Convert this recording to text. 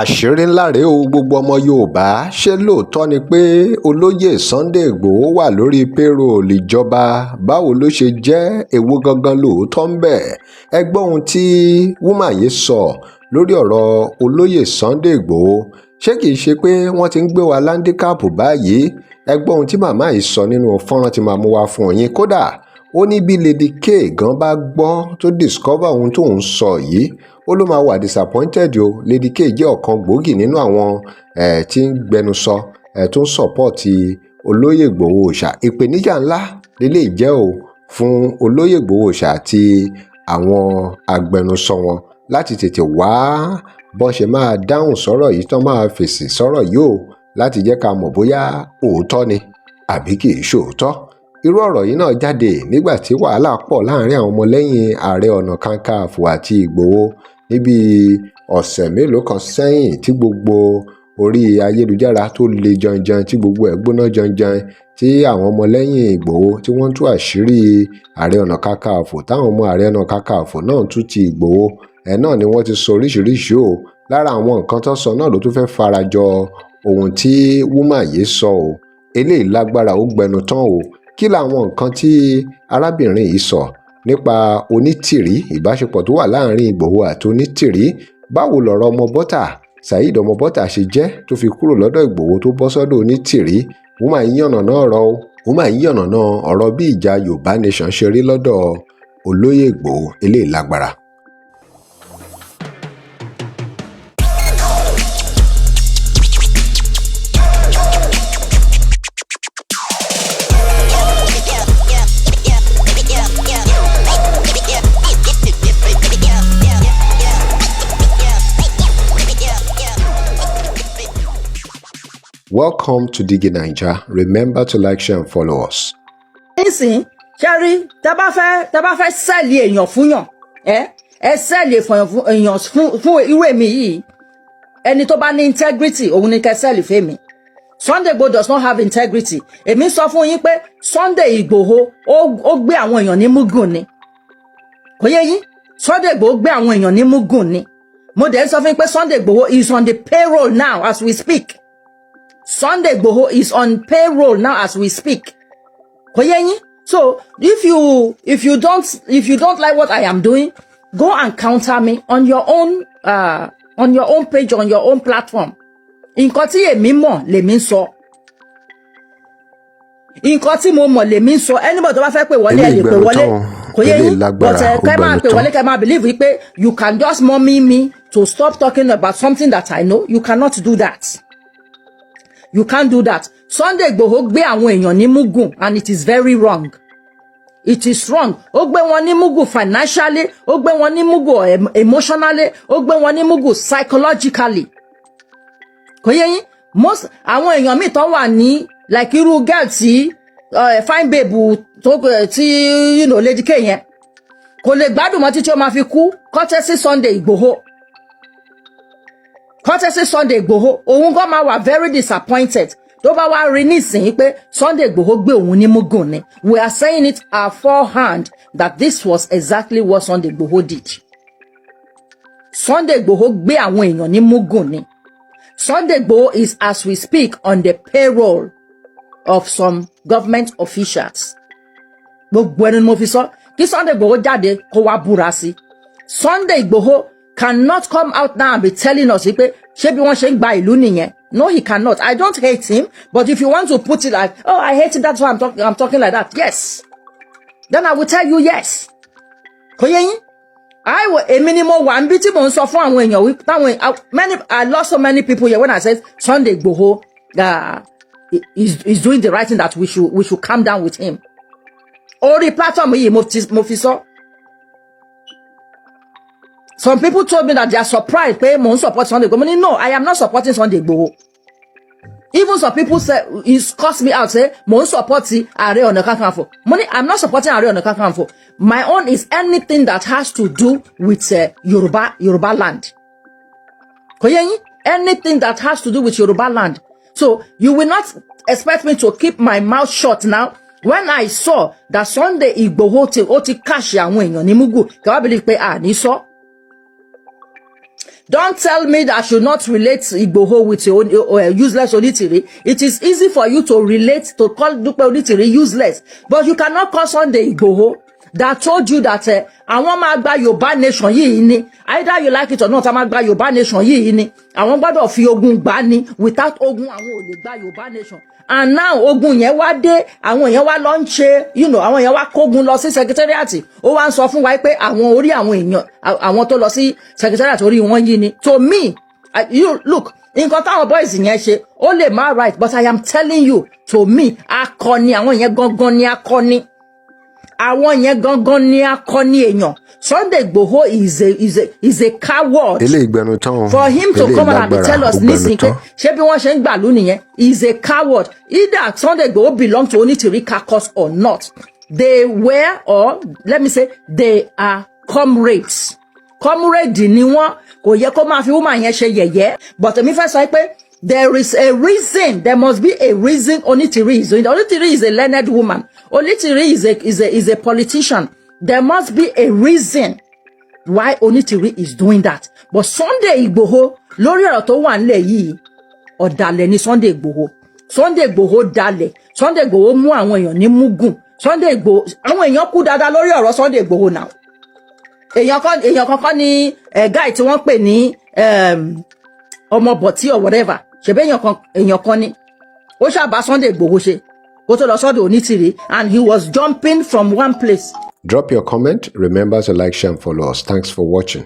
Àṣírí ńlá rèé o, gbogbo ọmọ Yorùbá, ṣe lóòótọ́ ni pé olóyè Sunday Igbodò wà lórí payroll ìjọba? Báwo ló ṣe jẹ́? Èwo gangan lóòótọ́ ńbẹ̀? Ẹ gbọ́ ohun tí woman yìí sọ lórí ọ̀rọ̀ olóyè Sunday Igbodò. Ṣé kìí ṣe pé wọ́n ti ń gbé wa láńdíkàpù báyìí? Ẹ gbọ́ ohun tí màmá yìí sọ nínú fọ́nrán tí màá mú wá fún yín. Kódà, ó ní bí Lady K gan bá gbọ́ tó discover ohun tóun sọ yìí, ó ló máa wà disappointed o. Lady K jẹ́ ọ̀kan gbòógì nínú àwọn tí ń gbẹnusọ tó ń support olóyè Ìgbòho Òòṣà. Ìpèníjà ńlá lélẹ́yìí jẹ́ o fún olóyè Ìgbòho Òòṣà àti àwọn agbẹnusọ wọn láti tètè wá bọ́n ṣe máa dáhùn sọ́rọ̀ yìí, tán máa fèsì sọ́rọ̀ yìí o, láti jẹ́ ká mọ̀ bóyá òótọ́ ni àbí kì í ṣòótọ́. Irú ọ̀rọ̀ yìí náà jáde nígbà tí wàhálà pọ̀ láàrin àwọn ọmọlẹ́yìn Ààrẹ Ọ̀nà Kakanfò àti Ìgbòho níbi ọ̀sẹ̀ mélòó kan sẹ́yìn, tí gbogbo orí ayélujára tó le janjan, tí gbogbo ẹ̀ gbóná janjan, tí àwọn ọmọlẹ́yìn Ìgbòho tí wọ́n ń tú àṣírí Ààrẹ Ọ̀nà Kakanfò, táwọn ọmọ Ààrẹ Ọ̀nà Kakanfò náà ń tú ti Ìgbòho ẹ̀ náà ni wọ́n ti sọ oríṣiríṣi o. Lára àwọn nǹkan tó sọ náà ló tún fẹ́ farajọ ohun tí woman yìí sọ o. Eléyìí lágbára, ó gbẹnu tán o. Kí làwọn nǹkan tí arábìnrin yìí sọ nípa Onítìrí, ìbáṣepọ̀ tó wà láàrin Ìgbòho àti Onítìrí? Báwo lọ̀rọ̀ ọmọ bọ́tà, Saheed ọmọ bọ́tà, ṣe jẹ́ tó fi kúrò lọ́dọ̀ Ìgbòho tó bọ́ sọ́dọ̀ Onítìrí? Woman yìí yànnàná ọ̀rọ̀ o. Woman yìí yànnàná ọ̀rọ̀ bí ìjà Yorùbá Nation ṣe rí lọ́dọ̀ olóyè Ìgbòho. Eléyìí lágbára. Welcome to Digi Naija. Remember to like, share and follow us. Nísìn ṣẹ́rí, tẹ́ bá fẹ́ sell èèyàn fúnyàn, ẹ sell èèyàn fún irú èmi yìí, ẹni tó bá ní integrity, òun ni kẹ́ sell fèmí. Sunday Igboho does not have integrity. Èmi sọ fún yín pé Sunday Igboho, ó gbé àwọn èèyàn ní mugun ni. Kò yé yín? Sunday Igboho gbé àwọn èèyàn ní mugun ni. Mo dẹ̀ ń sọ fún yín pé Sunday Igboho is on the payroll now as we speak. Sunday Igboho is on payroll now as we speak. Kò yé yín? So if you don't like what I am doing, go and counter me on your own page, on your own platform. Nǹkan tí èmi mọ̀ lèmi ń sọ. Nǹkan tí mo mọ̀ lèmi ń sọ. Anybody tó bá fẹ́ pè wọlé, ẹ lè pè wọlé. Kò yé yín? But kẹ́ máa pè wọlé, kẹ́ máa believe wípé you can just mummy me to stop talking about something that I know. You cannot do that. You can't do that. Sunday Igboho gbé àwọn èèyàn ní mugun and it is very wrong. It is wrong. Ó gbé wọn ní mugun financially, ó gbé wọn ní mugun emotionally, ó gbé wọn ní mugun psychologically. Kò yé yín? Most àwọn èèyàn míì tó wà ní, like irú girl tí fine babe tó tí Lady K yẹn, kò lè gbádùn mọ́ títí ó máa fi kú, courtesy Sunday Igboho, courtesy Sunday Igboho. Òun gan máa wà very disappointed tó bá wá rí nísìnyí pé Sunday Igboho gbé òun ní mugun ni. We are saying it aforehand that this was exactly what Sunday Igboho did. Sunday Igboho gbé àwọn èèyàn ní mugun ni. Sunday Igboho is, as we speak, on the payroll of some government officials. Gbogbo ẹnu ni mo fi sọ. Kí Sunday Igboho jáde kó wá búra sí. Sunday Igboho cannot come out now and be telling us pé ṣé bí wọ́n ṣe ń gba ìlú nìyẹn. No, he cannot. I don't hate him, but if you want to put it like, "Oh, I hate him, that's why I'm talking like that," yes, then I will tell you yes. Kò yé yín? I will. Èmi ni mo wà níbi tí mò ń sọ fún àwọn èèyàn wí táwọn many. I lost so many people here when I said Sunday Igboho is doing the right thing, that we should calm down with him. Orí platform yìí mo fi sọ. Some people told me that they are surprised pé mo ń support Sunday Igboho. Mo ní no, I am not supporting Sunday Igboho. Even some people say, he cuss me out, say mo ń support Ààrẹ Ọ̀nà Kakanfò. Mo ní I'm not supporting Ààrẹ Ọ̀nà Kakanfò. My own is anything that has to do with Yoruba land. Kò yé yín? Anything that has to do with Yoruba land. So you will not expect me to keep my mouth shut now when I saw that Sunday Igboho ti ó ti catch àwọn èèyàn ní mugu, kí wọ́n believe pé à ní sọ. Don't tell me that I should not relate Igboho with your own useless Onitiri. It is easy for you to relate, to call Dupe Onitiri useless, but you cannot call Sunday Igboho that told you that àwọn máa gba Yorùbá nation yìí ni, either you like it or not, a máa gba Yorùbá nation yìí ni, àwọn gbọ́dọ̀ fi ogun gbà ni, without ogun àwọn ò lè gba Yorùbá nation. And now ogun yẹn wá dé, àwọn èèyàn wá lọ ń ṣe àwọn èèyàn wá kógun lọ sí secretariat. Ó wá ń sọ fún wa pé àwọn orí àwọn èèyàn, àwọn tó lọ sí secretariat, orí wọn yí ni. To me, you look, nǹkan táwọn boys yẹn ṣe, ó lè má right, but I am telling you, to me, akọni àwọn yẹn gangan ni akọni, àwọn yẹn gangan ni akọni èèyàn. Sunday Igboho is a coward. Eléyìí gbẹnu tán o. For him to Eléyìí come out and lágbára, tell us ó gbẹnu nísìnyí pé tán. ṣé bí wọ́n ṣe ń gbàlú nìyẹn is a coward. Either Sunday Igboho belong to Onitiri caucus or not, they were, or let me say, they are comrades. Comrade ni wọ́n. Kò yẹ kó máa fi woman yẹn ṣe yẹ̀yẹ́, but èmi fẹ́ sọ pé there is a reason, there must be a reason Onitiri is doing. Onitiri is a learned woman. Onitiri is a politician. There must be a reason why Onitiri is doing that. But Sunday Igboho, lórí ọ̀rọ̀ tó wà nílẹ̀ yìí, ọ̀dàlẹ̀ ni Sunday Igboho. Sunday Igboho dalẹ̀. Sunday Igboho mú àwọn èèyàn ní mugun. Sunday Igboho, àwọn èèyàn kú dáadáa lórí ọ̀rọ̀ Sunday Igboho now. Èèyàn kankan ní guy tí wọ́n pè ní ọmọ bọ̀tí or whatever, ṣebí èèyàn kan ni ó ṣàbá Sunday Igboho ṣe kó tó lọ sọ́dọ̀ Onítìrí, and he was jumping from one place Drop your comment. Remember to like, share, and follow us. Thanks for watching.